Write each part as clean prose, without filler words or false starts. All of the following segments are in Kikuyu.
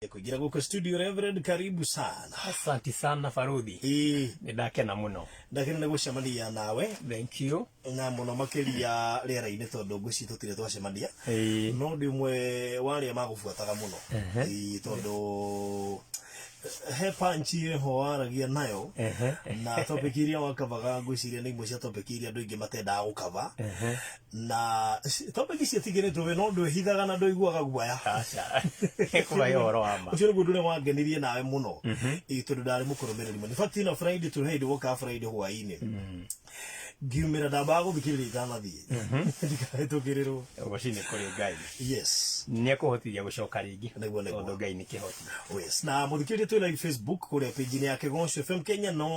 Kuingira guku studio Reverend, karibu sana. Asante sana Faruthi. Nĩ ndakena mũno. Ndakena nĩ gũcemania nawe. Thank you. Na mũno makĩria rĩera-inĩ tondũ ngwĩciria tũtirĩ twacemania. No ndĩ ũmwe wa arĩa magũbuataga mũno. Ĩĩ, tondũ he punch ĩho waragia nayo na topic iria wakavaga ngwĩciria nĩ imwe cia topic iria andũ aingĩ matendaga gũkava. Na topic icio tigĩrĩtwo we no ndwĩhithaga na ndũiguaga guoya. Aca. Kũmahe ũhoro wa ma. Ũcio nĩguo ũndũ ũrĩa wangenirie nawe mũno. Ĩĩ, tondũ ndarĩ mũkũrũmĩrĩri mũno. In fact, ĩno Friday tũrĩ hĩndĩ wokaga Friday hwaĩ-inĩ. Ngiumĩra ndambaga gũthikĩrĩria itanathiĩ. Ndikahĩtũkĩrĩrwo. Ũgoci nĩ kũrĩ Ngai. Yes. Nĩ ekũhotithia gũcoka rĩngĩ. Nĩguo, nĩguo. Tondũ Ngai nĩ kĩhoti. Oh yes. Na mũthikĩrĩria twĩ live Facebook kũrĩa page-inĩ ya Kĩgoco FM Kenya, no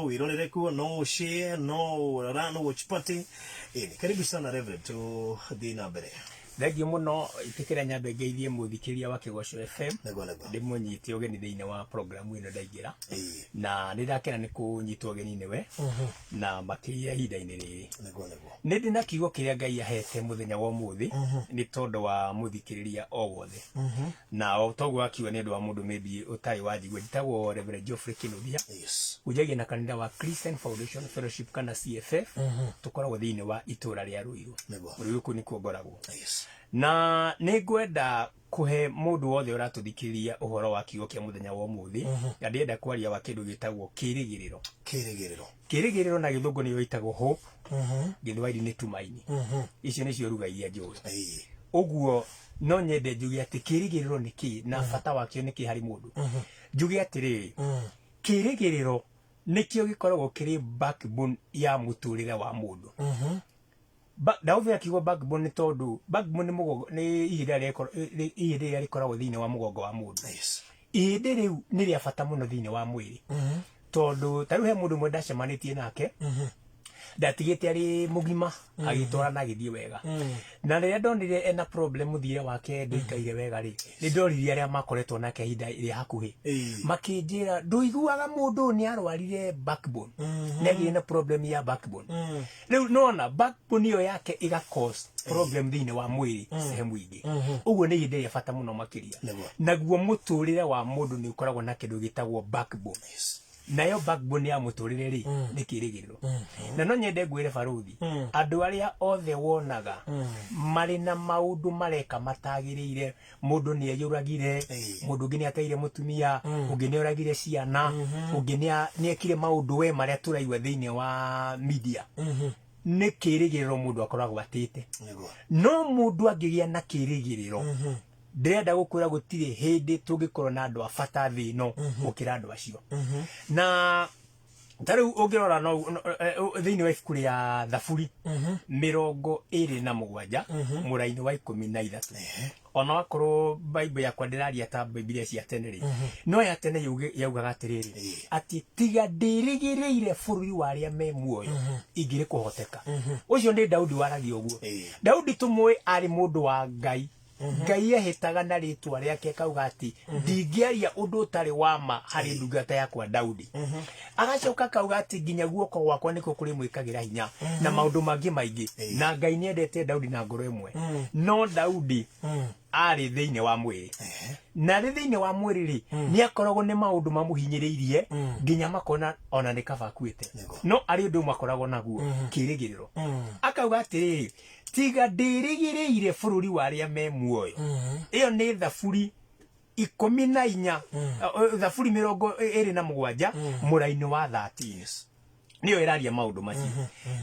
wĩrorere kuo, no share, no run watch party. Ĩni, karibu sana Reverend, tũthiĩ na mbere. Thengiũ mũno, ĩtĩkĩra nyambe ngeithie mũthikĩria wa Kĩgoco FM. Nĩguo, nĩguo. Ndĩmũnyite ũgeni thĩinĩ wa programu ĩno ndaingĩra. Ĩĩ. Na nĩ ndakena nĩ kũnyitwo ũgeni nĩwe. Na makĩria ihinda-inĩ rĩrĩ. Nĩguo, nĩguo. Nĩ ndĩ na kiugo kĩrĩa Ngai ahete mũthenya wa ũmũthĩ nĩ tondũ wa mũthikĩrĩria o wothe. Na o toguo wakiuga nĩ ũndũ wa mũndũ maybe ũtarĩ wanjigua, njĩtagwo Reverend Geoffrey Kĩnuthia. Hunjagia na kanitha wa Christian Foundation Fellowship kana CFF. Tũkoragwo thĩinĩ wa itũra rĩa Ruiru. Ruiru kũu nĩkuo ngoragwo. Na nĩ ngwenda kũhe mũndũ wothe ũratũthikĩrĩria ũhoro wa kiugo kĩa mũthenya wa ũmũthĩ. Na ndĩrenda kwaria wa kĩndũ gĩtagwo kĩĩrĩgĩrĩro. Kĩĩrĩgĩrĩro. Kĩĩrĩgĩrĩro na gĩthũngũ nĩyo ĩtagwo hope. Gĩthwaĩri nĩ tumaini. Icio nĩcio ruga iria njũĩ. Ũguo no nyende njuge atĩ kĩĩrĩgĩrĩro nĩ kĩĩ na bata wakĩo nĩ kĩĩ harĩ mũndũ. Njuge atĩrĩrĩ, kĩĩrĩgĩrĩro nĩkĩo gĩkoragwo kĩrĩ backbone ya mũtũrĩre wa mũndũ. Ndahũthĩra kiugo backbone nĩ tondũ backbone nĩ mũgongo, nĩ ihĩndĩ rĩrĩa ihĩndĩ rĩrĩa rĩkoragwo thĩinĩ wa mũgongo wa mũndũ. Ihĩndĩ rĩu nĩ rĩa bata mũno thĩinĩ wa mwĩrĩ. Tondũ ta rĩu he mũndũ ũmwe ndacemanĩtie nake, ndatigĩte arĩ mũgima, agĩtwara na agĩthiĩ wega. Na rĩrĩa ndonire ena problem mũthiĩre wake ndũikaire wega rĩ, nĩ ndoririe arĩa makoretwo nake ihinda rĩa hakuhĩ. Makĩnjĩra ndũiguaga mũndũ ũyũ nĩ arwarire backbone. Nĩ agĩire na problem ya backbone. Rĩu nona backbone ĩyo yake ĩga cause problem thĩinĩ wa mwĩrĩ sehemu ingĩ. Ũguo nĩ ihinda rĩa bata mũno makĩria. Naguo mũtũrĩre wa mũndũ nĩ ũkoragwo na kĩndũ gĩtagwo backbone. Nayo backbone ya mũtũrĩre rĩ, nĩ kĩĩrĩgĩrĩro. Na no nyende ngwĩre barũthi, andũ arĩa othe wonaga marĩ na maũndũ mareka matagĩrĩire, mũndũ nĩ eyũragire, mũndũ ũngĩ nĩ ateire mũtumia, ũngĩ nĩ oragire ciana, ũngĩ nĩ ekire maũndũ we marĩa tũraigua thĩinĩ wa media. Nĩ kĩĩrĩgĩrĩro mũndũ akoragwo atĩte. No mũndũ angĩgĩa na kĩĩrĩgĩrĩro, ndĩrenda gũkwĩra gũtirĩ hĩndĩ tũngĩkorwo na andũ a bata thĩ ĩno gũkĩra andũ acio. Na ta rĩu ũngĩrora no, no, thĩinĩ wa ibuku rĩa Thaburi 27 mũraini wa 13, ona wakorwo Bible yakwa ndĩraria ta Bibilia cia tene rĩ, no ya tene yaugaga atĩrĩrĩ, atĩ tiga ndĩrĩgĩrĩire bũrũri wa arĩa me muoyo ingĩrĩ kũhoteka. Ũcio nĩ Daudi waragia ũguo. Daudi tũmũĩ arĩ mũndũ wa Ngai. Ngai ehĩtaga na rĩtwa rĩake akauga atĩ ndingĩaria ũndũ ũtarĩ wa ma harĩ ndungata yakwa Daudi. Agacoka akauga atĩ nginya guoko gwakwa nĩkuo kũrĩmwĩkagĩra hinya na maũndũ mangĩ maingĩ. Na Ngai nĩendete Daudi na ngoro ĩmwe. No Daudi arĩ thĩinĩ wa mwĩrĩ. Na arĩ thĩinĩ wa mwĩrĩ rĩ, nĩ akoragwo nĩ maũndũ mamũhinyĩrĩirie nginya makona ona nĩ kaba akuĩte. No arĩ ũndũ ũmwe akoragwo naguo, kĩĩrĩgĩrĩro. Akauga atĩrĩrĩ, tiga ndĩrĩgĩrĩire bũrũri wa arĩa me muoyo. Ĩyo nĩ Thaburi 14, Thaburi 27 mũraini wa 13. Nĩyo ĩraria maũndũ macio.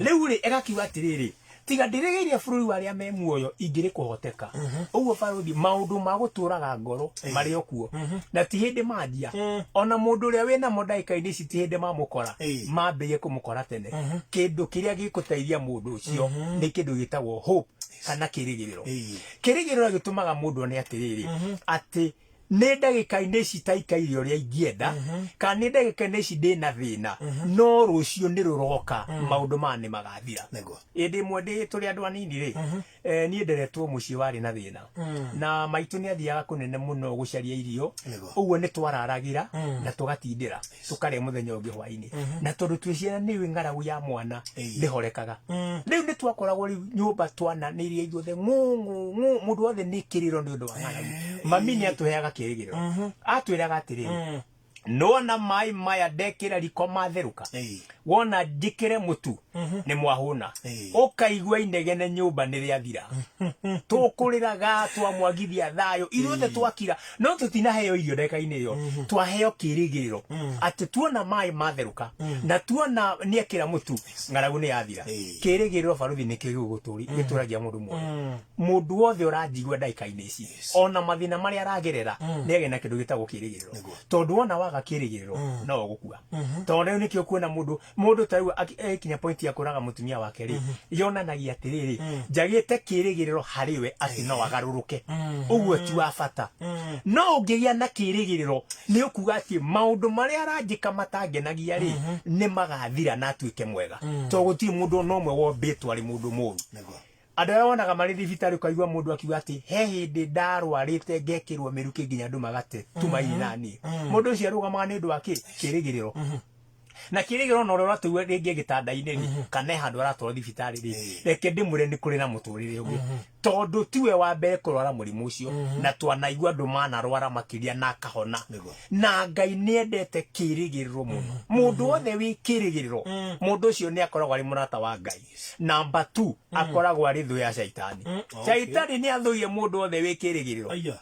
Rĩu rĩ, ĩgakiuga atĩrĩrĩ, tiga ndĩrĩgĩrĩire bũrũri wa arĩa me muoyo ingĩrĩ kũhoteka. Ũguo barũthi, maũndũ ma gũtũraga ngoro marĩ o kuo. Na ti hĩndĩ manjia. Ona mũndũ ũrĩa wĩnamo ndagĩka-inĩ ici ti hĩndĩ mamũkora. Mambĩrĩrie kũmũkora tene. Kĩndũ kĩrĩa gĩgũteithia mũndũ ũcio nĩ kĩndũ gĩtagwo hope kana kĩĩrĩgĩrĩro. Kĩĩrĩgĩrĩro gĩtũmaga mũndũ one atĩrĩrĩ, atĩ nĩ ndagĩka-inĩ ici itaikaire ũrĩa ingĩenda, kana nĩ ndagĩka-inĩ ici ndĩna thĩna, no rũciũ nĩ rũroka, maũndũ maya nĩ magathira. Hĩndĩ ĩmwe ndĩ tũrĩ andũ anini rĩ, niĩ nderetwo mũciĩ warĩ na thĩna. Na maitũ nĩ athiaga kũnene mũno gũcaria irio, ũguo nĩ twararagĩra na tũgatindĩra, tũkarĩa mũthenya ũngĩ hwainĩ. Na tondũ twĩ ciana nĩ ũĩ ng'aragu ya mwana ndĩhorekaga. Rĩu nĩ twakoragwo rĩu nyũmba twananĩirie ithuothe ng'ũ ng'ũ ng'ũ, mũndũ wothe nĩ kĩrĩro nĩ ũndũ wa ng'aragu. Mami nĩ atũheaga kĩrĩgĩrĩro, atwĩraga atĩrĩrĩ, nona maĩ maya ndekĩra riko matherũka, wona njĩkĩre mũtu nĩ mwahũna, ũkaigua inegene nyũmba nĩ rĩathira, tũkũrĩraga twamwagithia thayũ, ithuothe twakira, no tũtinaheo irio ndagĩka-inĩ ĩyo, twaheo kĩrĩgĩrĩro atĩ tuona maĩ matherũka na tuona nĩekĩra mũtu, ng'aragu nĩ yathira. Kĩrĩgĩrĩro, baruthi, nĩkĩo gĩtũragia mũndũ muoyo. Mũndũ wothe ũranjigua ndagĩka-inĩ ici, ona mathĩna marĩa aragerera, nĩ agĩe na kĩndũ gĩtagwo kĩrĩgĩrĩro, tondũ wona waga kĩrĩgĩrĩro no ũgũkua. Tondũ rĩu nĩkĩo kuona mũndũ ta rĩu akinya point ya kũraga mũtumia wake rĩ, yonanagia atĩrĩrĩ, njagĩte kĩrĩgĩrĩro harĩ we atĩ no agarũrũke. Ũguo ti wa bata. No ũngĩgĩa na kĩrĩgĩrĩro, nĩ ũkuga atĩ maũndũ marĩa aranjĩka matangenagia rĩ, nĩ magathira na atuĩke mwega, tondũ gũtirĩ mũndũ ona ũmwe wombĩtwo arĩ mũndũ mũru. Andũ arĩa wonaga marĩ thibitarĩ, ũkaigua mũndũ akiuga atĩ he hĩndĩ ndarwarĩte ngekĩrwo mĩrukĩ nginya andũ magate tumaini naniĩ, mũndũ ũcio arũgamaga nĩ ũndũ wa kĩ? Kĩrĩgĩrĩro. Na kĩrĩgĩrĩro, ona ũrĩa ũratũigua rĩngĩ gĩtanda-inĩ rĩ, kana he handũ aratwarwo thibitarĩ rĩ, reke ndĩmwĩre nĩ kũrĩ na mũtũrĩre ũngĩ, tondũ tiwe wa mbere kũrwara mũrimũ ũcio, na twanaigua andũ manarwara makĩria na akahona. Na Ngai nĩ endete kĩrĩgĩrĩro mũno. Mũndũ wothe wĩ kĩrĩgĩrĩro, mũndũ ũcio nĩ akoragwo arĩ mũrata wa Ngai. Number 2, akoragwo arĩ thũ ya Shaitani. Shaitani nĩ athũire mũndũ wothe wĩ kĩrĩgĩrĩro.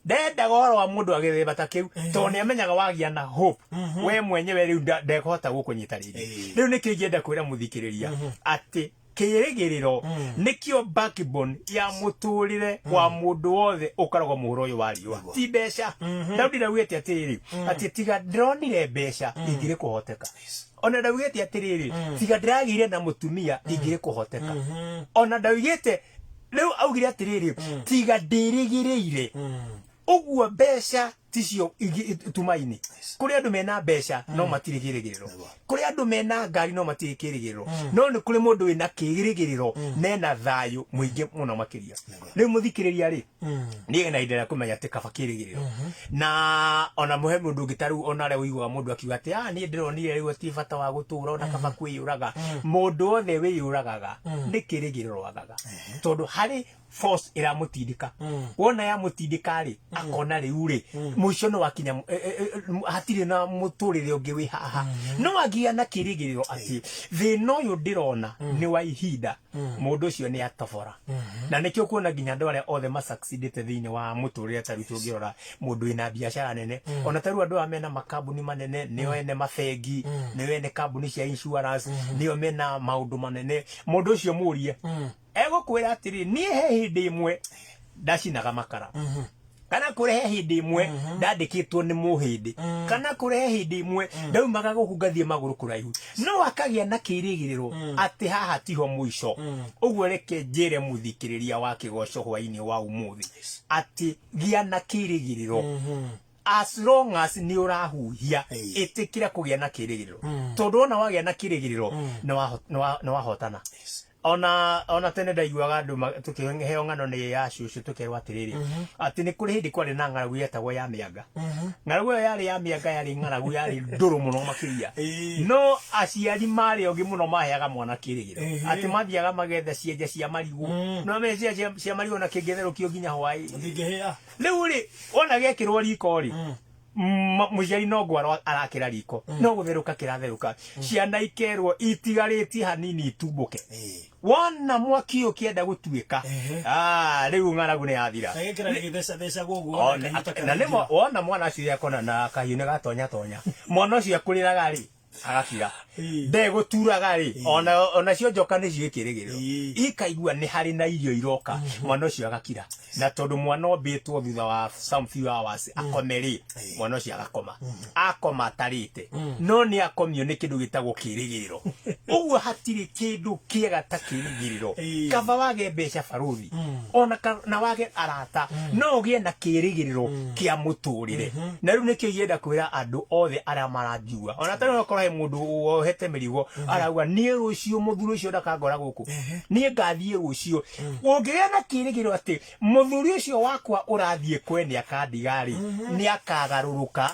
Ndendaga ũhoro wa mũndũ agĩthemba ta kĩu, tondũ nĩ amenyaga wagĩa na hope, we mwenyewe rĩu ndekũhota gũkũnyita rĩngĩ. Rĩu nĩkĩo ingĩenda kwĩra mũthikĩrĩria atĩ kĩrĩgĩrĩro nĩkĩo backbone ya mũtũrĩre wa mũndũ wothe ũkoragwo mũhuro ũyũ wa riũa, ti mbeca. Daudi ndaugĩte atĩrĩrĩ, atĩ tiga ndĩronire mbeca ingĩrĩ kũhoteka. Ona ndaugĩte atĩrĩrĩ, tiga ndĩragĩire na mũtumia ingĩrĩ kũhoteka. Ona ndaugĩte rĩu, augire atĩrĩrĩ, tiga ndĩrĩgĩrĩire. Ũguo mbeca ticio tumaini. Kũrĩ andũ mena mbeca no matirĩ kĩrĩgĩrĩro, kũrĩ andũ mena ngari no matirĩ kĩrĩgĩrĩro, no nĩ kũrĩ mũndũ wĩna kĩrĩgĩrĩro nena thayũ mũingĩ mũno makĩria. Rĩu mũthikĩrĩria rĩ, niĩ na ihinda rĩa kũmenya atĩ kaba kĩrĩgĩrĩro na ona mũhe mũndũ ũngĩ ta rĩu, ona arĩa ũiguaga mũndũ akiuga atĩ ah, niĩ ndĩronire rĩu atirĩ bata wa gũtũra, ona kaba kwĩyũraga. Mũndũ wothe wĩyũragaga nĩ kĩrĩgĩrĩro agaga, tondũ harĩ force ĩramũtindĩka. Wona yamũtindĩka rĩ, akona rĩu rĩ, mũico nĩ wakinya, hatirĩ na mũtũrĩre ũngĩ wĩ haha. No angĩgĩa na kĩrĩgĩrĩro atĩ thĩna ũyũ ndĩrona nĩ wa ihinda, mũndũ ũcio nĩ atobora. Na nĩkĩo kuona nginya andũ arĩa othe masucceedĩte thĩinĩ wa mũtũrĩre, ta rĩu tũngĩrora mũndũ wĩna biacara nene, ona ta rĩu andũ aya mena makambuni manene, nĩo ene mabengi, nĩo ene kambuni cia insurance, nĩo mena maũndũ manene, mũndũ ũcio mũrie, egũkwĩra atĩrĩ, niĩ he hĩndĩ ĩmwe ndacinaga makara, kana kũrĩ he hĩndĩ ĩmwe ndandĩkĩtwo nĩ mũhĩndĩ, kana kũrĩ he hĩndĩ ĩmwe ndaumaga gũkũ ngathiĩ magũrũ kũraihu, no akagĩa na kĩrĩgĩrĩro atĩ haha tiho mũico. Ũguo reke njĩre mũthikĩrĩria wa Kĩgoco hwainĩ wa ũmũthĩ atĩ gĩa na kĩrĩgĩrĩro. As long as nĩ ũrahuhia, ĩtĩkĩra kũgĩa na kĩrĩgĩrĩro, tondũ wona wagĩa na kĩrĩgĩrĩro nĩ wahotana. Ona tene ndaiguaga andũ tũkĩheo ng'ano nĩ ya cũcũ, tũkerwo atĩrĩrĩ, atĩ nĩ kũrĩ hĩndĩ kwarĩ na ng'aragu yetagwo ya mĩanga. Ng'aragu ĩyo yarĩ ya mĩanga, yarĩ ng'aragu yarĩ ndũrũ mũno makĩria, no aciari marĩ ogĩ mũno, maheaga mwana kĩrĩgĩrĩro atĩ mathiaga magetha cienje cia marigũ, no me cienje cia marigũ na kĩngĩtherũkio nginya hwaĩ Ndingĩhĩa. Rĩu rĩ, wona gĩekĩrwo riko rĩ, mũciari no ngwaro arakĩra riko, no gũtherũka kĩratherũka, ciana ikerwo itigarĩtie hanini itumbũke. Wona mwaki ũyũ ũkĩenda gũtuĩka, ah, rĩu ng'aragu nĩ yathira. Na gĩkĩra gĩgĩthecethecagwo ũguo na kahiũ ta na nĩmo karaingĩra. Wona mwana ũcio akona na kahiũ nĩ gatonya tonya, mwana ũcio akũrĩraga rĩ, agakira. Ndegũturaga rĩ, ona cio njoka nĩ ciĩ kĩrĩgĩrĩro, ikaigua nĩ harĩ na irio iroka. Mwana ũcio agakira, na tondũ mwana ombĩtwo thutha wa some few hours akome rĩ, mwana ũcio agakoma, akoma atarĩte, no nĩ akomio nĩ kĩndũ gĩtagwo kĩrĩgĩrĩro. Ũguo hatirĩ kĩndũ kĩega ta kĩrĩgĩrĩro. Kaba wage mbeca, barũthi, ona na wage arata, no ũgĩe na kĩrĩgĩrĩro kĩa mũtũrĩre. Na rĩu nĩkĩo ingĩenda kwĩra andũ othe arĩa maranjigua, ona tarĩu okorwo he mũndũ wohete mĩrigo arauga, niĩ rũciũ mũthuri ũcio ndakangora gũkũ, niĩ ngathiĩ rũciũ, ũngĩgĩa na kĩrĩgĩrĩro atĩ mũthuri ũcio wakwa ũrathiĩ kwe nĩ akandiga rĩ, nĩ akagarũrũka,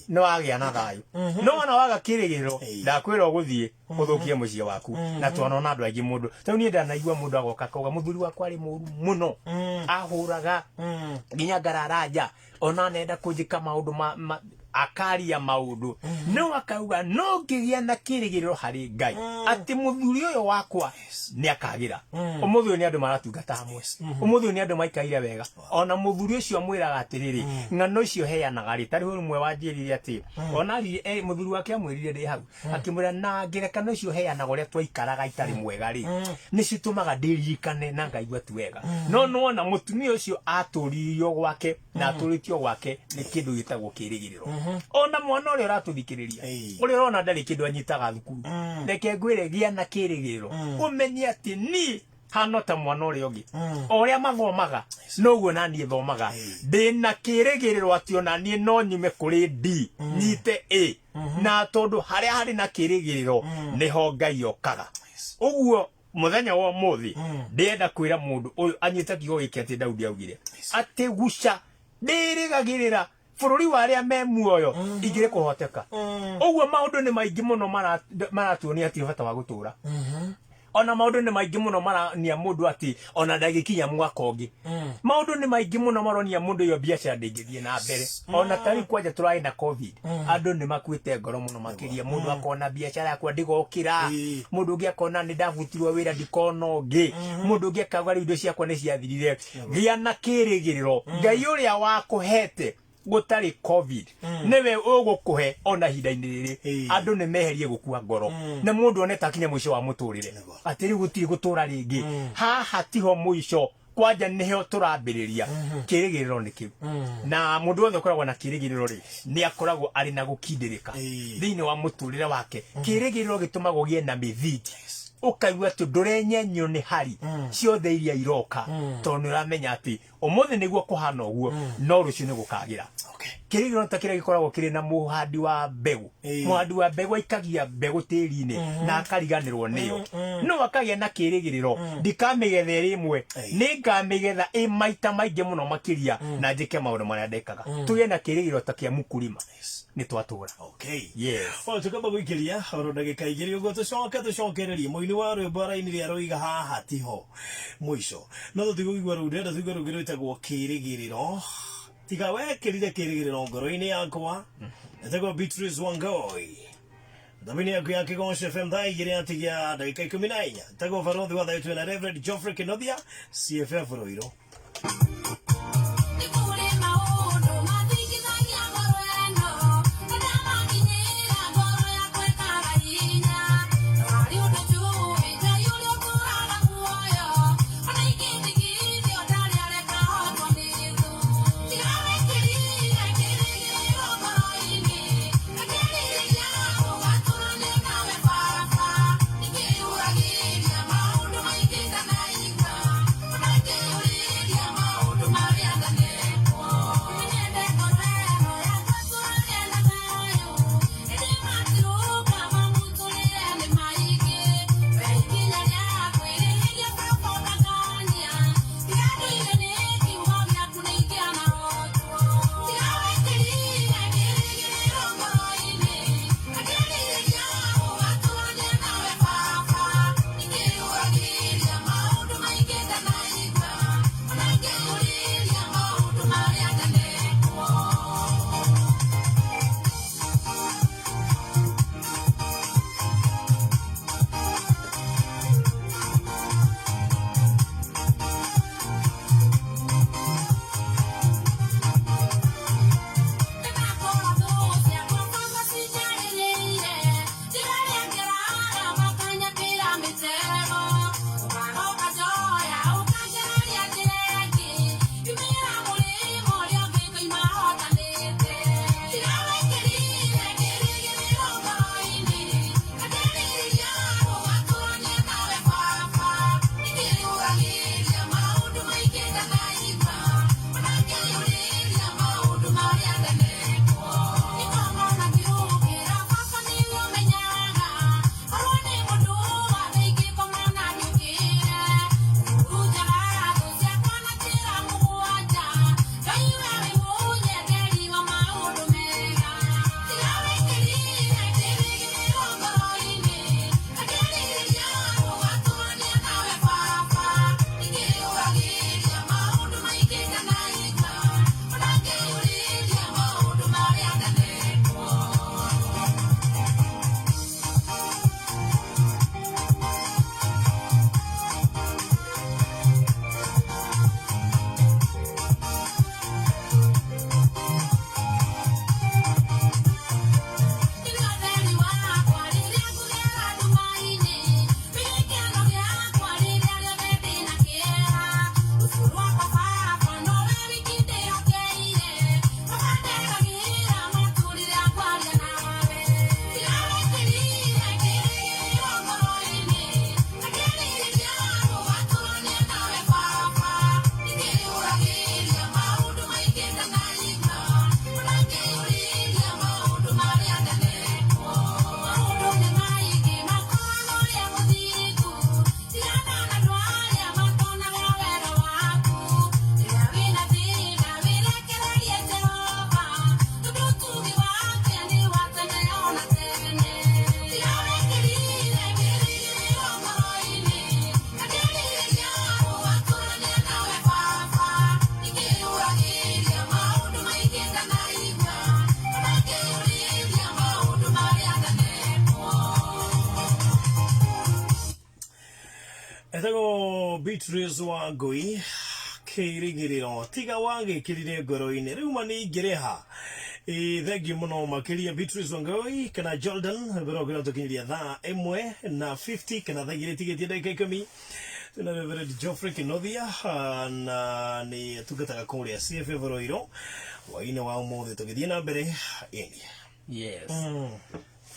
nĩ wagĩa na thayũ. No ona waga kĩrĩgĩrĩro, ndakwĩra ũgũthiĩ. Ũthũkie mũciĩ waku. Na twanona andũ aingĩ mũndũ tarĩu niĩ ndanaigua mũndũ agoka akauga mũthuri wakwa arĩ mũru mũno, ahũraga nginya ngarara nja, ona nenda kũnjĩka maũndũ akaria maũndũ, no akauga no ngĩgĩa na kĩrĩgĩrĩro harĩ Ngai atĩ mũthuri ũyũ wakwa nĩ akagĩra. Ũmũthĩ ũyũ nĩ andũ maratungata hamwe, ũmũthĩ ũyũ nĩ andũ maikaire wega. Ona mũthuri ũcio amwĩraga atĩrĩrĩ, ng'ano icio heanaga rĩ, tarĩu rĩmwe wanjĩrire atĩ ona mũthuri wake amwĩrire ndĩ hau, akĩmwĩra na ngerekano icio heanaga ũrĩa twaikaraga itarĩ mwega rĩ, nĩ citũmaga ndĩririkane na ngaigua ti wega. No nĩwona mũtumia ũcio atũririo gwake na atũrĩtio gwake nĩ kĩndũ gĩtagwo kĩrĩgĩrĩro. Ona mwana ũrĩa ũratũthikĩrĩria, ũrĩa ũrona ndarĩ kĩndũ anyitaga thukuru, reke ngwĩre, gĩa na kĩrĩgĩrĩro, ũmenye atĩ niĩ hano ta mwana ũrĩa ũngĩ, o ũrĩa mathomaga noguo na niĩ thomaga. Ndĩna kĩrĩgĩrĩro atĩ ona niĩ no nyume kũrĩ D nyite A, na tondũ harĩa harĩ na kĩrĩgĩrĩro nĩho Ngai okaga. Ũguo mũthenya wa ũmũthĩ ndĩrenda kwĩra mũndũ ũyũ anyite kiugo gĩkĩ atĩ Daudi augire atĩ guca ndĩrĩgagĩrĩra bũrũri wa arĩa me muoyo ingĩrĩ kũhoteka. Ũguo maũndũ nĩ maingĩ mũno maratuonia atĩ bata wa gũtũra, ona maũndũ nĩ maingĩ mũno marania mũndũ atĩ ona ndagĩkinya mwaka ũngĩ. Maũndũ nĩ maingĩ mũno maronia mũndũ ĩyo biacara ndĩngĩthiĩ na mbere. Ona tarĩu kwanja tũrarĩ na COVID, andũ nĩ makuĩte ngoro mũno makĩria. Mũndũ akona biacara yakwa ndĩgokĩra, mũndũ ũngĩ akona nĩ ndabutirwo wĩra ndikona ũngĩ, mũndũ ũngĩ akauga rĩu indo ciakwa nĩ ciathirire. Gĩa na kĩrĩgĩrĩro, Ngai ũrĩa wakũhete gũtarĩ COVID nĩwe ũgũkũhe ona ihinda-inĩ rĩrĩ. Andũ nĩ meherie gũkua ngoro na mũndũ one ta akinya mũico wa mũtũrĩre, atĩ rĩu gũtirĩ gũtũra rĩngĩ, haha tiho mũico, kwanja nĩho tũrambĩrĩria. Kĩrĩgĩrĩro nĩ kĩu, na mũndũ wothe ũkoragwo na kĩrĩgĩrĩro rĩ, nĩ akoragwo arĩ na gũkindĩrĩka thĩinĩ wa mũtũrĩre wake. Kĩrĩgĩrĩro gĩtũmaga ũgĩe na mĩthingi, ũkaigua atĩ ndũrenyenyio nĩ hari ciothe iria iroka, tondũ nĩ ũramenya atĩ ũmũthĩ nĩguo kũhana ũguo, no rũciũ nĩ gũkagĩra. Kĩrĩgĩrĩro ta kĩrĩa gĩkoragwo kĩrĩ na mũhandi wa mbegũ. Mũhandi wa mbegũ aikagia mbegũ tĩri-inĩ na akariganĩrwo nĩyo, no akagĩa na kĩrĩgĩrĩro, ndikamĩgetha ĩrĩ ĩmwe, nĩ ngamĩgetha ĩ maita maingĩ mũno makĩria na njĩke maũndũ marĩa ndekaga. Tũgĩe na kĩrĩgĩrĩro ta kĩa mũkulima, nĩ twatũra. Yes. O tukamba gũikĩria oro ndagĩka 2 ũguo, tũcoke tũcokererie mũini wa rwĩmbo arainire aroiga haha tiho mũico, no tũtigũigua rũu, ndĩrenda tũigue rũngĩ rwĩtagwo Kĩrĩgĩrĩro. Tiga wekĩrire kĩrĩgĩrĩro ngoro-inĩ yakwa, ĩtagwo Beatrice Wangoi. Thamini yaku ya Kĩgoco FM, thaa 2 atigia ndagĩka 14. Ĩtagwo Barothi wa Thayũ, twĩna Reverend Geoffrey Kĩnuthia, CFF Ruiru. Nĩ kũrĩ maũndũ mathingithagia ngoro ĩno, na ndamakinyĩra ngoro yakwa ĩkaga hinya. No harĩ ũndũ njũĩ, Ngai ũrĩa ũtũũraga muoyo, ona ingĩthingithio ndarĩ areka hotwo nĩ thũ. Tiga wĩkĩrire kĩrĩgĩrĩro ngoro-inĩ, na kĩririkania ũgatũrania nawe baba. Nĩkĩyũragĩria maũndũ maingĩ ndanaigua, ona ngĩyũrĩria maũndũ. Beatrice Wangui kĩrĩgĩrĩro tiga wagĩkĩrire ngoro-inĩ rĩu ma nĩ ingĩrĩha. Ĩ thengiũ mũno makĩria Beatrice Wangui kana Jordan mbere ũkĩra tũkinyĩria thaa 1 na 50 kana thaa 2 tigĩtie ndagĩka 10. Twĩna Reverend Geoffrey Kinothia na nĩ atungataga kũrĩa CFF Roiro hwaĩ-inĩ wa ũmũthĩ tũgĩthiĩ na mbere ĩni. Yes.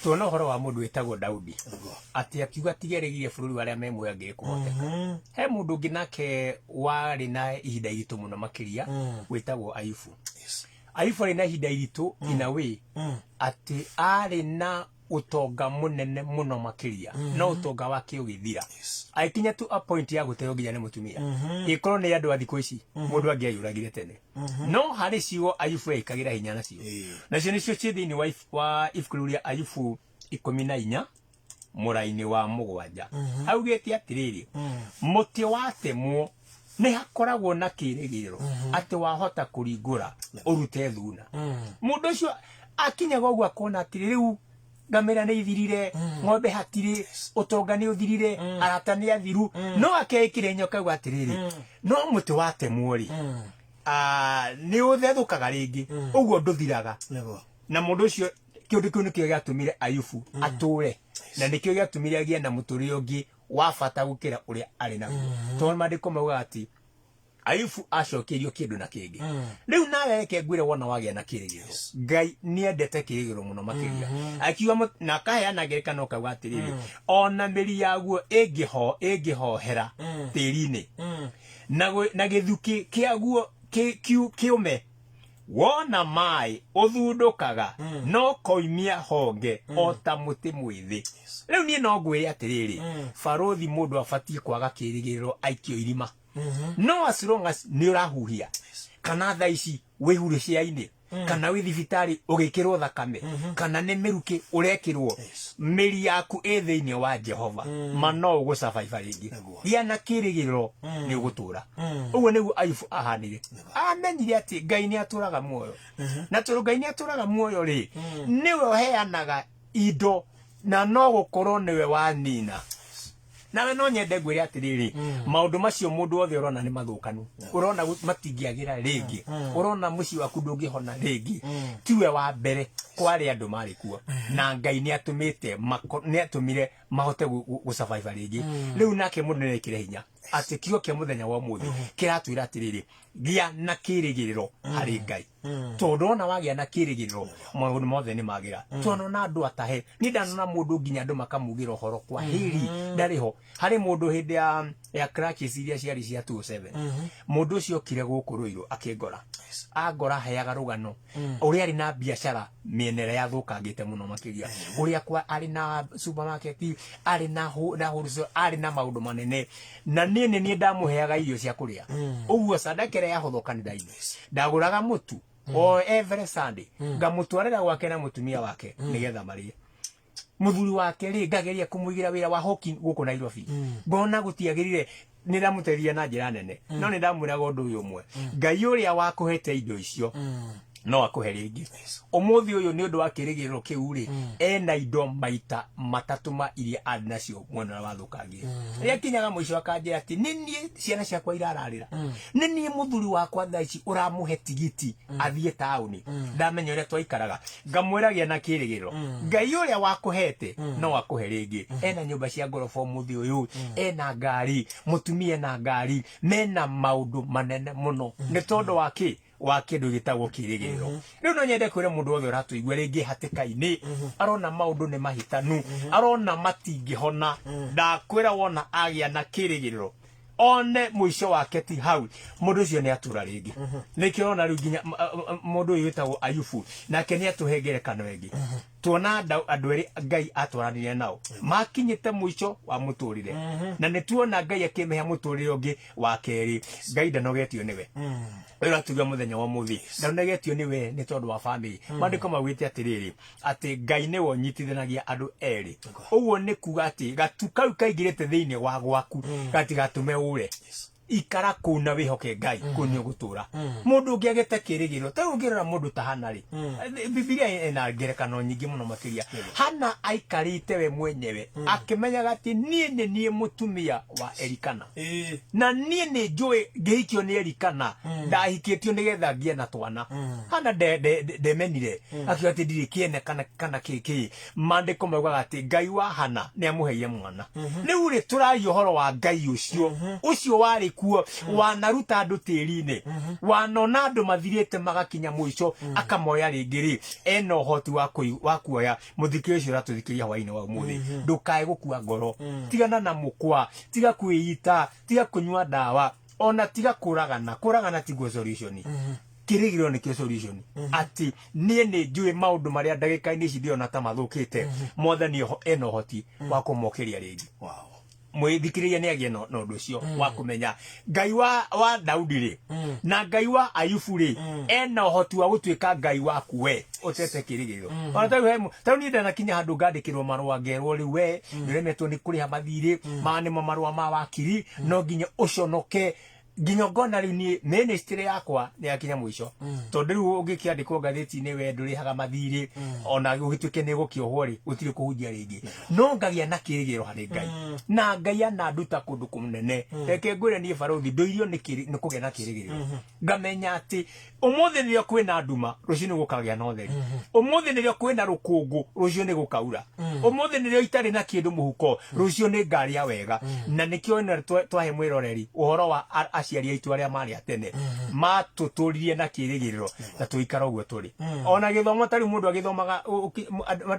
Tuona ũhoro wa mũndũ wĩtagwo Daudi atĩ akiuga tigerĩgire bũrũri wa arĩa me muoyo angĩrĩ kũhoteka. He mũndũ ũngĩ nake warĩ na ihinda iritũ mũno makĩria wĩtagwo Ayubu. Ayubu arĩ na ihinda iritũ in a way atĩ arĩ na ũtonga mũnene mũno makĩria, no ũtonga wake ũgĩthira. Agĩkinya to a point ya gũteo nginya nĩ mũtumia. Ĩkorwo nĩ andũ a thikũ ici, mũndũ angĩayũragire tene. No harĩ ciugo Ayubu eĩkagĩra hinya nacio. Nacio nĩcio ciĩ thĩinĩ wa ibuku rĩu rĩa Ayubu 14 mũraini wa 7. Augĩte atĩrĩrĩ, mũtĩ watemwo nĩ hakoragwo na kĩrĩgĩrĩro atĩ wahota kũringũra ũrute thuna. Mũndũ ũcio akinyaga ũguo akona atĩ rĩu ngamĩra nĩ ithirire, ng'ombe hatirĩ, ũtonga nĩ ũthirire, arata nĩ athiru, no akeĩkĩra nyoka auga atĩrĩrĩ, no mũtĩ watemwo rĩ, nĩ ũthethũkaga rĩngĩ, ũguo ndũthiraga. Na mũndũ ũcio kĩũndũ kĩu nĩkĩo gĩatũmire Ayubu atũre, na nĩkĩo gĩatũmire agĩe na mũtũrĩre ũngĩ wa bata gũkĩra ũrĩa arĩ naguo, tondũ maandĩko maugaga atĩ Ayubu acokeirio kĩndũ na kĩngĩ. Rĩu nawe reke ngwĩre, wona wagĩa na kĩrĩgĩrĩro, Ngai nĩendete kĩrĩgĩrĩro mũno makĩria. Akiuga na akaheana ngerekano akauga atĩrĩrĩ, ona mĩri yaguo ĩngĩhohera tĩri-inĩ na gĩthukĩ kĩaguo kĩũme, wona maĩ ũthundũkaga no koimia honge o ta mũtĩ mwĩthĩ. Rĩu niĩ no ngwĩre atĩrĩrĩ, barũthi, mũndũ abatiĩ kwaga kĩrĩgĩrĩro aikio irima, no as long as nĩ ũrahuhia, kana thaa ici wĩ hurũcia-inĩ, kana wĩ thibitarĩ ũgĩkĩrwo thakame, kana nĩ mĩrukĩ ũrekĩrwo, mĩri yaku ĩ thĩinĩ wa Jehova, ma no ũgũcabaiba rĩngĩ. Gĩa na kĩrĩgĩrĩro, nĩ ũgũtũra. Ũguo nĩguo Ayubu ahanire. Amenyire atĩ Ngai nĩ atũraga muoyo, na tondũ Ngai nĩ atũraga muoyo rĩ, nĩwe ũheanaga indo na no gũkorwo nĩwe wanina. Nawe no nyende ngwĩre atĩrĩrĩ, maũndũ macio mũndũ wothe ũrona nĩ mathũkanu, ũrona matingĩagĩra rĩngĩ, ũrona mũciĩ waku ndũngĩhona rĩngĩ, tiwe wa mbere. Kwarĩ andũ marĩ kuo na Ngai nĩ atũmĩte nĩ atũmire mahote gũsurvive rĩngĩ. Rĩu nake mũndũ nĩ ekĩre hinya atĩ kiugo kĩa mũthenya wa ũmũthĩ kĩratwĩra atĩrĩrĩ, gĩa na kĩrĩgĩrĩro harĩ Ngai, tondũ ona wagĩa na kĩrĩgĩrĩro maũndũ mothe nĩ magĩra. Twanona andũ atahe, niĩ ndanona mũndũ nginya andũ makamugĩra ũhoro kwa hĩri ndarĩ ho. Harĩ mũndũ hĩndĩ ya crutches iria ciarĩ cia 27, mũndũ ũcio okire gũkũ Rũirũ akĩngora, angora aheaga rũgano ũrĩa arĩ na biacara mĩena ĩrĩa yathũkangĩte mũno makĩria, ũrĩa kwa arĩ na supermarket, arĩ na na wholesale, arĩ na maũndũ manene, na niĩ nĩ niĩ ndamũheaga irio cia kũrĩa. Ũguo sadaka ĩrĩa yahũthwo kanitha-inĩ, ndagũraga mũtu o every Sunday, ngamũtwarĩra gwake na mũtumia wake nĩgetha marĩe. Mũthuri wake rĩ, ngageria kũmũigĩra wĩra wa hoki gũkũ Nairobi, ngona gũtiagĩrire. Nĩ ndamũteithia na njĩra nene, no nĩ ndamwĩraga ũndũ ũyũ ũmwe: Ngai ũrĩa wakũhete indo icio no akũhe rĩngĩ. Ũmũthĩ ũyũ, nĩ ũndũ wa kĩrĩgĩrĩro kĩu rĩ, ena indo maita matatũ ma iria arĩ nacio mwena ũrĩa wathũkangie. Rĩrĩa kinyaga mũico akanjĩra atĩ nĩ niĩ ciana ciakwa irararĩra, nĩ niĩ mũthuri wakwa thaa ici ũramũhe tigiti athiĩ taũni, ndamenya ũrĩa twaikaraga. Ngamwĩra, gĩa na kĩrĩgĩrĩro, Ngai ũrĩa wakũhete no akũhe rĩngĩ. Ena nyũmba cia ngoroba ũmũthĩ ũyũ, ena ngari, mũtumia ena ngari, mena maũndũ manene mũno. Nĩ tondũ wa kĩ? Wa kĩndũ gĩtagwo kĩrĩgĩrĩro. Rĩu no nyende kwĩra mũndũ wothe ũratũigua rĩngĩ hatĩka-inĩ, arona maũndũ nĩ mahĩtanu, arona matingĩhona, ndakwĩra wona agĩa na kĩrĩgĩrĩro, one mũico wake ti hau, mũndũ ũcio nĩ atũra rĩngĩ. Nĩkĩo ũrona rĩu nginya mũndũ ũyũ wĩtagwo Ayubu nake nĩ atũhe ngerekano ĩngĩ. Tuona andũ erĩ Ngai atwaranire nao makinyĩte mũico wa mũtũrĩre, na nĩ tuona Ngai akĩmehe mũtũrĩre ũngĩ wa kerĩ. Ngai ndanogetio nĩwe ũyũ ũratũigua mũthenya wa ũmũthĩ, ndanogetio nĩwe nĩ tondũ wa famĩlĩ. Maandĩko maugĩte atĩrĩrĩ, atĩ Ngai nĩwe ũnyitithanagia andũ erĩ. Ũguo nĩ kuga atĩ gatu kau kaingĩrĩte thĩinĩ wa gwaku gatigatũme ũre. Ikara kũu na wĩhoke Ngai, kũu nĩ ũgũtũra. Mũndũ ũngĩ agĩte kĩrĩgĩrĩro, ta rĩu ũngĩrora mũndũ ta Hana rĩ, Bibilia ĩna ngerekano nyingĩ mũno makĩria. Hana aikarĩte we mwenyewe akĩmenyaga atĩ niĩ nĩ niĩ mũtumia wa Elikana, na niĩ nĩ njũĩ ngĩhikio nĩ Elikana ndahikĩtio nĩgetha ngĩe na twana. Hana ndemenire akiuga atĩ ndirĩ kĩene kana kĩ kĩ. Maandĩko maugaga atĩ Ngai wa Hana nĩ amũheire mwana. Rĩu rĩ, tũraria ũhoro wa Ngai ũcio ũcio warĩ kuo, wanaruta andũ tĩri-inĩ, wanona andũ mathirĩte magakinya mũico, akamoya rĩngĩ rĩ, ena ũhoti wa kuoya mũthikĩrĩria ũcio ũratũthikĩrĩria hwaĩ-inĩ wa ũmũthĩ. Ndũkae gũkua ngoro, tigana na mũkwa, tiga kwĩita, tiga kũnyua ndawa, ona tiga kũragana. Kũragana tiguo solution. Kĩrĩgĩrĩro nĩkĩo solution, atĩ niĩ nĩ njũĩ maũndũ marĩa ndagĩka-inĩ ici ndĩrona ta mathũkĩte, Mwathani ena ũhoti wa kũmokĩria rĩngĩ. Mwĩthikĩrĩria nĩ agĩe na ũndũ ũcio wa kũmenya Ngai wa Daudi rĩ, na Ngai wa Ayubu rĩ, ena ũhoti wa gũtuĩka Ngai waku we ũtete kĩrĩgĩrĩro. Ona tarĩu he tarĩu niĩ ndanakinya handũ ngandĩkĩrwo marũa, ngerwo rĩu we nĩũremetwo nĩ kũrĩha mathirĩ, maya nĩmo marũa ma wakiri, no nginya ũconoke, nginya ngona rĩu niĩ ministry yakwa nĩ yakinya mũico, tondũ rĩu ũngĩkĩandĩkwo ngathĩti-inĩ we ndũrĩhaga mathirĩ, ona ũgĩtuĩke nĩ gũkĩohwo rĩ, gũtirĩ kũhunjia rĩngĩ. No ngagĩa na kĩrĩgĩrĩro harĩ Ngai, na Ngai ananduta kũndũ kũnene. Reke ngwĩre niĩ barũthi ndũirio nĩ kũgĩa na kĩrĩgĩrĩro, ngamenya atĩ ũmũthĩ nĩrĩo kwĩna nduma, rũciũ nĩ gũkagĩa na ũtheri. Ũmũthĩ nĩrĩo kwĩna rũkũngũ, rũciũ nĩ gũkaura. Ũmũthĩ nĩrĩo itarĩ na kĩndũ mũhuko, rũciũ nĩ ngarĩa wega. Na nĩkĩo ĩno twahe mwĩroreri ũhoro wa aciari aitũ arĩa marĩ a tene matũtũririe na kĩrĩgĩrĩro na tũikara ũguo tũrĩ. Ona gĩthomo, ta rĩu mũndũ agĩthomaga,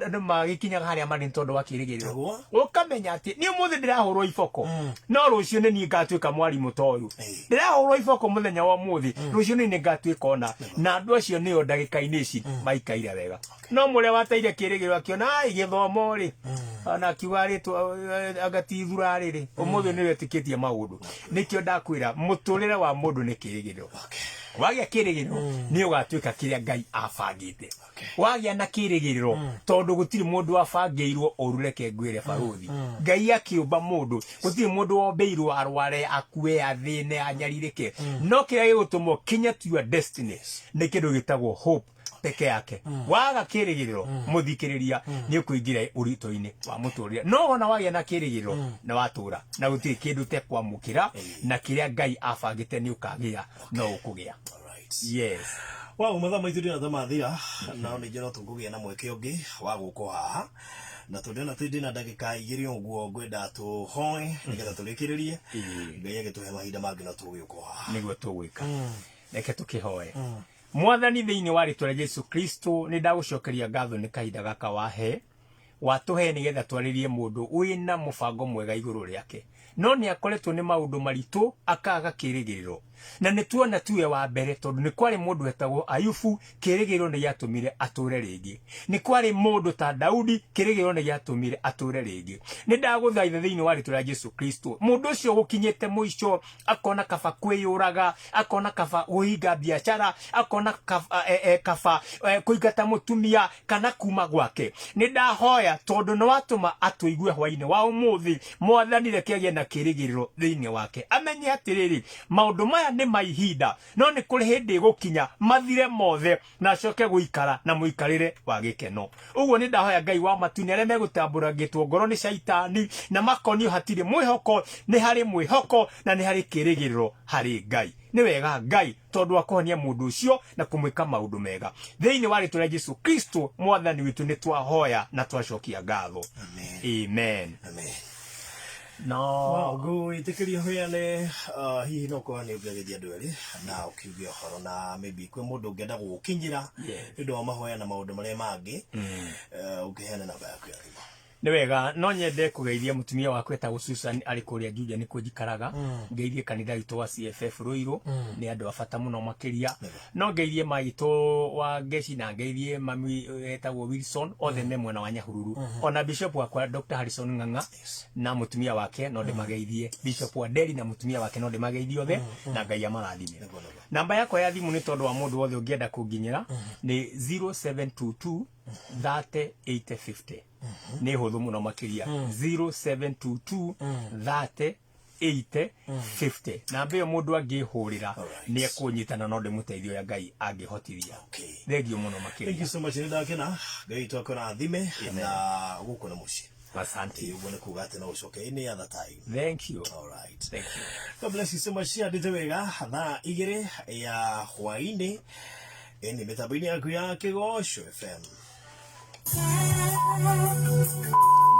andũ magĩkinyaga harĩa marĩ nĩ tondũ wa kĩrĩgĩrĩro. Ũkamenya atĩ niĩ ũmũthĩ ndĩrahũrwo iboko, no rũciũ nĩ niĩ ngatuĩka mwarimũ ta ũyũ. Ndĩrahũrwo iboko mũthenya wa ũmũthĩ, rũciũ nĩ niĩ ngatuĩka ona. Na andũ acio nĩo ndagĩka-inĩ ici maikaire wega. No mũrĩa wateire kĩrĩgĩrĩro akĩona ai gĩthomo rĩ, ona akiuga rĩtwa anga ti ithura rĩrĩ, ũmũthĩ nĩ wetĩkĩtie maũndũ. Nĩkĩo ndakwĩra mũtũrĩre wa mũndũ nĩ kĩrĩgĩrĩro. Wagĩa kĩrĩgĩrĩro nĩ ũgatuĩka kĩrĩa Ngai abangĩte. Wagĩa na kĩrĩgĩrĩro, tondũ gũtirĩ mũndũ wabangĩirwo ũru. Reke ngwĩre barũthi, Ngai akĩũmba mũndũ, gũtirĩ mũndũ wombĩirwo arware, akue, athĩne, anyarirĩke. No kĩrĩa gĩgũtũma ũkinye to your destiny nĩ kĩndũ gĩtagwo hope peke yake. Waga kĩrĩgĩrĩro, mũthikĩrĩria, nĩ ũkũingĩra ũritũ-inĩ wa mũtũrĩre. No wona wagĩa na kĩrĩgĩrĩro na watũra na gũtirĩ kĩndũ tekwamũkĩra, na kĩrĩa Ngai abangĩte nĩ ũkagĩa, no ũkũgĩa. Yes. Wow, mathaa maitũ ndĩna ta mathira, no ningĩ no tũkũgĩa na mweke ũngĩ wa gũkwo haha, na tondũ ĩno ndĩna ndagĩka 2 ũguo, ngwenda tũhoe nĩgetha tũrĩkĩrĩrie. Ngai agĩtũhe mahinda mangĩ no tũgĩũka haha. Nĩguo tũgwĩka. Reke tũkĩhoe. Mwathani, thĩinĩ wa rĩtwa rĩa Jesu Kristo, nĩ ndagũcokeria ngatho nĩ kahinda gaka wahe watũhe nĩgetha twarĩrie mũndũ wĩna mũbango mwega igũrũ rĩake, no nĩ akoretwo nĩ maũndũ maritũ akaga kĩrĩgĩrĩro. Na nĩ tuona tiwe wa mbere, tondũ nĩ kwarĩ mũndũ wetagwo Ayubu, kĩrĩgĩrĩro nĩ gĩatũmire atũre rĩngĩ. Nĩ kwarĩ mũndũ ta Daudi, kĩrĩgĩrĩro nĩ gĩatũmire atũre rĩngĩ. Nĩ ndagũthaitha thĩinĩ wa rĩtwa rĩa Jesu Kristo, mũndũ ũcio gũkinyĩte mũico, akona kaba kwĩyũraga, akona kaba kũhinga biacara, akona kaba kũingata mũtumia kana kuma gwake, nĩ ndahoya tondũ nĩ watũma atũigue hwainĩ wa ũmũthĩ. Mwathani, reke agĩe na kĩrĩgĩrĩro thĩinĩ wake, amenye atĩrĩrĩ, maũndũ maya nĩ ma ihinda, no nĩ kũrĩ hĩndĩ ĩgũkinya mathire mothe na acoke gũikara na mũikarĩre wa gĩkeno. Ũguo nĩ ndahoya Ngai wa matu-inĩ, arĩa megũtambũrangĩtwo ngoro nĩ caitani na makonio hatirĩ mwĩhoko, nĩ harĩ mwĩhoko na nĩ harĩ kĩrĩgĩrĩro harĩ Ngai. Nĩ wega Ngai tondũ wa kũhonia mũndũ ũcio na kũmwĩka maũndũ mega. Thĩinĩ wa rĩtwa rĩa Jesu Kristo Mwathani witũ nĩ twahoya na twacokia ngatho. Amen. Amen. No Wow, ngũĩtĩkĩria ũheane, hihi no korwo nĩ ũngĩagĩthia andũ erĩ na ũkiuge ũhoro, na maybe kwĩ mũndũ ũngĩenda gũgũkinyĩra nĩ ũndũ wa mahoya na maũndũ marĩa mangĩ, ũngĩheana namba yaku ya thimũ. Nĩ wega. No nyende kũgeithia mũtumia wakwa etagwo Susan, arĩ kũrĩa Juja nĩkuo njikaraga. Ngeithie kanitha witũ wa CFF Ruiru, nĩ andũ a bata mũno makĩria. No ngeithie maitũ wa Ngeci na ngeithie mami etagwo Wilson, othe me mwena wa Nyahururu. Ona bishop wakwa Dr. Harrison Ng'ang'a na mũtumia wake no ndĩmageithie, bishop wa Nderi na mũtumia wake no ndĩmageithie othe, na Ngai amarathime. Namba yakwa ya thimũ, nĩ tondũ wa mũndũ wothe ũngĩenda kũnginyĩra, nĩ 0722 30 80 50. Nĩ hũthũ mũno makĩria, 0722 30 80 50. Namba ĩyo mũndũ angĩhũrĩra Alright. nĩ ekũnyitana, no ndĩmũteithie ũrĩa Ngai angĩhotithia. Okay. Thengiũ mũno Thank makĩria. you so much, nĩ ndakena. Ngai witũ akũrathime na gũkũ nĩ mũciĩ. Asante. Ũguo nĩ kuga atĩ no ũcoke any other time. Thank you. All right. Thank you. God bless you so much. Ciandĩte wega thaa 2 ya hwainĩ ĩni mĩtambo-inĩ yaku ya Kĩgoco FM.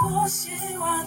Mũciĩ wa